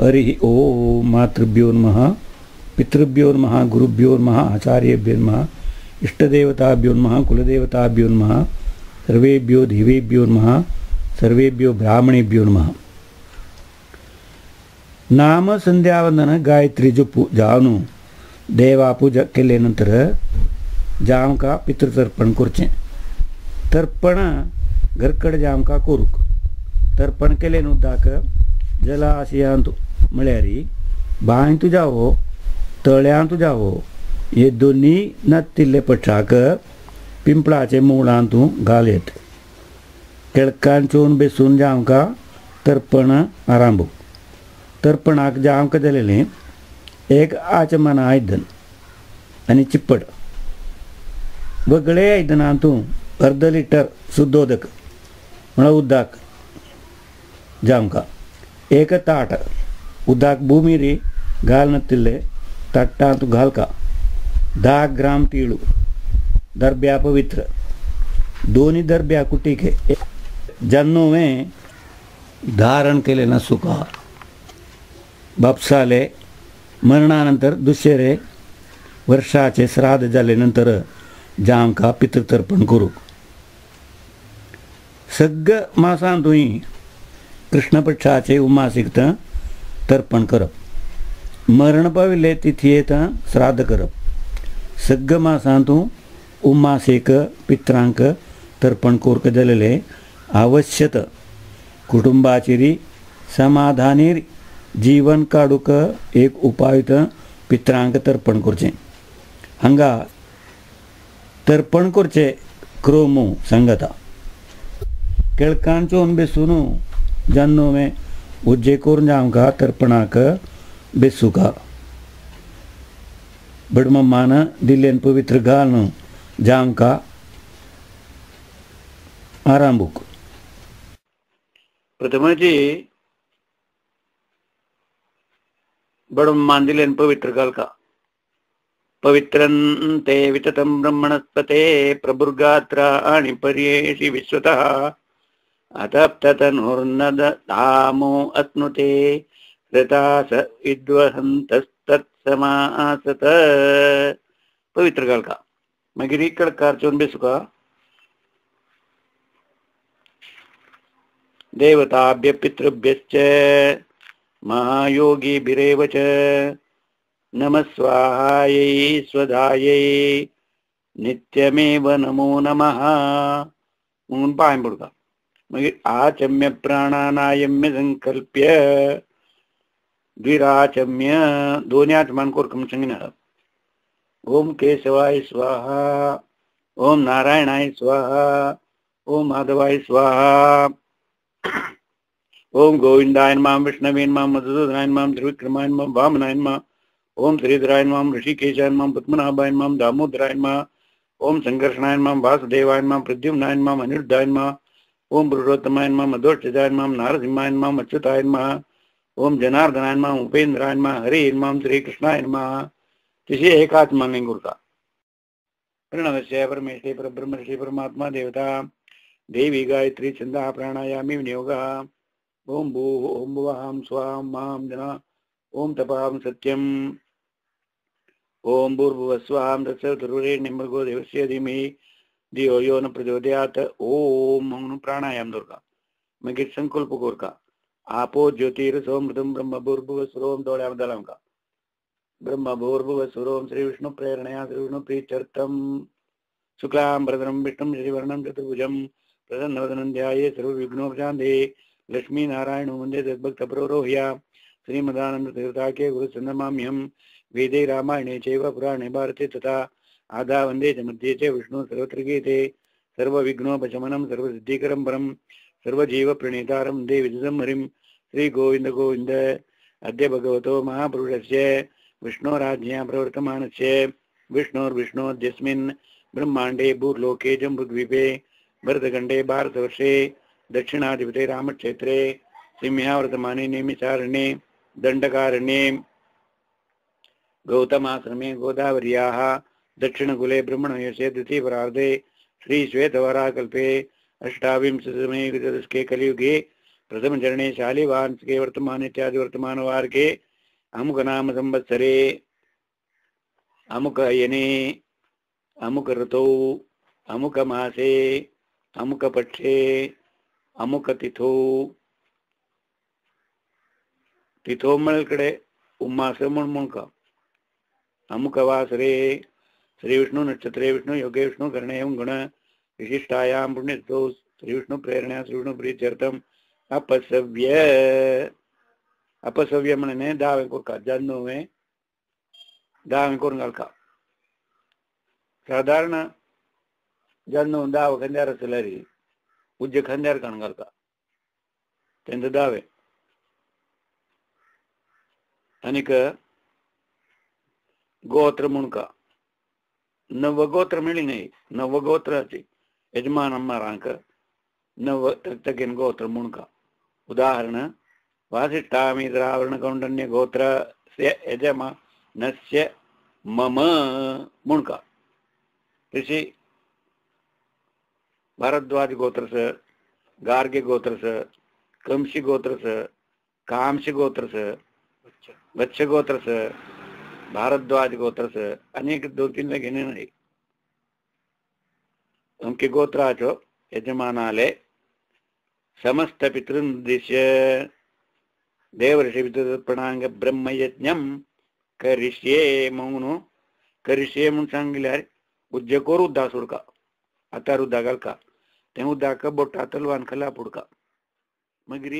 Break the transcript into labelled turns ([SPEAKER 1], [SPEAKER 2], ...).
[SPEAKER 1] हरि ओम। मातृभ्यो नमः, पितृभ्यो नमः, गुरुभ्यो नमः, आचार्येभ्यो नमः, इष्टदेवताभ्यो नमः, कुलदेवताभ्यो नमः, सर्वेभ्यो देवेभ्यो नमः, सर्वेभ्यो ब्राह्मणेभ्यो नमः। नाम संध्यावंदन गायत्री जपू जावनु देवा पूजा केले नंतर जामका पितृतर्पण करचें। तर्पण घरकड जामका करूक तर्पण केले उदक जलाशयांत म्हळ्यार बांयंत जावो तळ्यांत जावो हे दोनी नातिल्ले पक्षाक पिंपळाचे मुळांतू घालयत केळकांचून बेसून जामका तर्पण आरंभ। तर्पणाक जामका जालेलें एक आचमन आयदन आनी चिप्पड वगळे आयदनांतू अर्द लिटर शुद्धोदक म्हळ्यार उदक जामका एक ताट उदक भूमिरी घालनतिल्ले ताटांत घालका 10 ग्राम तिळू दर्ब्या पवित्र दोन्ही दर्ब्या कुटीके जन्नोवे धारण केले ना सुका बापसाले मरणानंतर दुसरे वर्षाचे श्राद्ध जाले नंतर जामका पितृतर्पण करूक। सग्ग मासांतूय कृष्णपक्षाचे उमासीक तर्पण करप, मरण पाविल्ले तिथयेत श्राद्ध करप। सग्ग मासांतू उमासेक पित्रांक तर्पण करूंक जालेले आवश्यत कुटुंबाचेरी समाधानीर जीवन काडूंक एक उपाय पित्रांक तर्पण करचें। हांगा तर्पण करचें क्रमो सांगता। केळकांचोन बेसून जान्नोवे उज्जे करून आमकां तर्पणाक बेसुका बडमम्मान दिल्लेन पवित्र घालून जामका आरांभूक। प्रथमची बडमम्मान दिलेन पवित्र घालका। पवित्रं ते विततं ब्रह्मणस्पते प्रभुर्गात्राणि पर्येषि विश्वतः अतप्ततनुर्नदामो अश्नुते ऋतास विद्वहन्तस्तत्समासत। पवित्र घालका। मागीर कडकारचोन बेसुका। देवताभ्य पितृभ्यश्च महायोगिभिरेव च नमः स्वाहायै स्वधायै नित्यमेव नमो नमः म्हणून पांय पडका। मागीर आचम्य प्राणानायम्य संकल्प्य द्विराचम्य दोन्ही आचमान करूंक म्हूण सांगिना। ओम केशवाय स्वाहा, ओम नारायणाय स्वाहा, ओम माधवाय स्वाहा, ओम गोविंदाय नमः, विष्णवे नमः, मधुसूदनाय नमः, त्रिविक्रमाय नमः, वामनाय नमः, ओम श्रीधराय नमः, ऋषिकेशाय नमः, पद्मनाभाय नमः, दामोदराय नमः, ओम संकर्षणाय नमः, वासुदेवाय नमः, प्रद्युम्नाय नमः, अनिरुद्धाय नमः, ओम पुरुषोत्तमाय नमः, मधोष्ठिताय नमः, नारसिंहाय नमः, अच्युताय नमः, ओम जनार्दनाय नमः, उपेंद्राय नमः, हरे नमः, श्रीकृष्णाय नमः। तिशी एकाच माने करता। प्रणवस्य परमेश्वरी परब्रह्मर्षि परमात्मा देवता देवी गायत्री छंदः प्राणायामी विनियोगः। ओम भूः ओम भुवः स्वाहा मां जना ओम तपां सत्यम ओम भूर्भुवः स्वाहा तत्सवितुर्वरेण्यं भर्गो देवस्य धीमहि धियो यो न प्रचोदयात्। ओम म्हणून प्राणायाम दवरता। मागीर संकल्प करता। आपो ज्योतिरसोमृतं ब्रह्म भूर्भुवः स्वरोम दोळ्या दलामका ब्रह्म भूर्भुवः स्वरोम श्री विष्णु प्रेरणया श्री विष्णु प्रीत्यर्थं शुक्लां भरद्रं विष्णुं शशिवर्णं चतुर्भुजं प्रसन्नवदनं ध्याये सर्वविघ्नोपशान्तये लक्ष्मीनारायण वन्दे तद्भक्तप्रवरोह्या श्रीमदानन्द तीर्थाख्ये गुरुचन्दमाम्यहं वेदे रामायणे चैव पुराणे भारते तथा आदा वन्दे च मध्ये च विष्णु सर्वत्र गीते सर्वविघ्नोपशमनं सर्वसिद्धिकरं परं सर्वजीवप्रणेतारं वन्दे विदुषं हरिं श्रीगोविन्द गोविन्द। अद्य भगवतो महापुरुषस्य विष्णोराज्ञया प्रवर्तमानस्य विष्णोर्विष्णोऽद्यस्मिन् ब्रह्माण्डे भूर्लोके जम्बुद्वीपे भरतखण्डे भारतवर्षे दक्षिणाधिपते रामक्षेत्रे सिंहावर्तमाने नैमिषारण्ये दण्डकारण्ये गौतमाश्रमे गोदावर्याः दक्षिणकुले ब्रह्मणयसे द्वितीयपरार्धे श्रीश्वेतवराकल्पे अष्टाविंशतमे चतुष्के कलियुगे प्रथम चरणे शालिवाहन के वर्तमान इत्यादि वर्तमान वार के अमुक नाम संवत्सरे अमुक अयने अमुक ऋतौ अमुक मासे अमुक पक्षे अमुक तिथौ तिथो म्हळ्यार उम्मास म्हूण म्हणका अमुक वासरे श्री विष्णु नक्षत्रे विष्णु योगे विष्णु करणे एवं गुण विशिष्टायां पुण्यतिथौ श्री विष्णु प्रेरणा श्री विष्णु प्रीत्यर्थम अपसव्य अपसव्य म्हणणे दावे कोरका जान्नुवे दावे करून घालका. साधारण जान्नू दाव खांद्यार आसल्यार उज्जे खांद्यार काडून घालता तेंचे दावे. आनीक गोत्र म्हणका नवगोत्र मेळ्ळी न्हय नवगोत्राची यजमान अम्मारांक नव तगेन गोत्र म्हणका. उदाहरण वासिष्ठामिद्रावर्ण कौंडन्य गोत्र यजमानस्य मम म्हणका. तशी भारद्वाज गोत्रस गार्ग्य गोत्रस कंशी गोत्रस कामशी गोत्रस वत्स गोत्रस भारद्वाज गोत्रस अनेक दोन तीन घेणे नाही अमके गोत्राचो यजमानाले समस्त पितृन्दिश्य देवर्षि पितृप्रणांग ब्रह्मयज्ञम करिष्ये म्हणून करिष्ये म्हणून सांगल्यार उज्जे कोर उद्दा सोडका आतार उद्दा घालका तें उद्दाक बोटा तलवान खाला पुडका. मागीर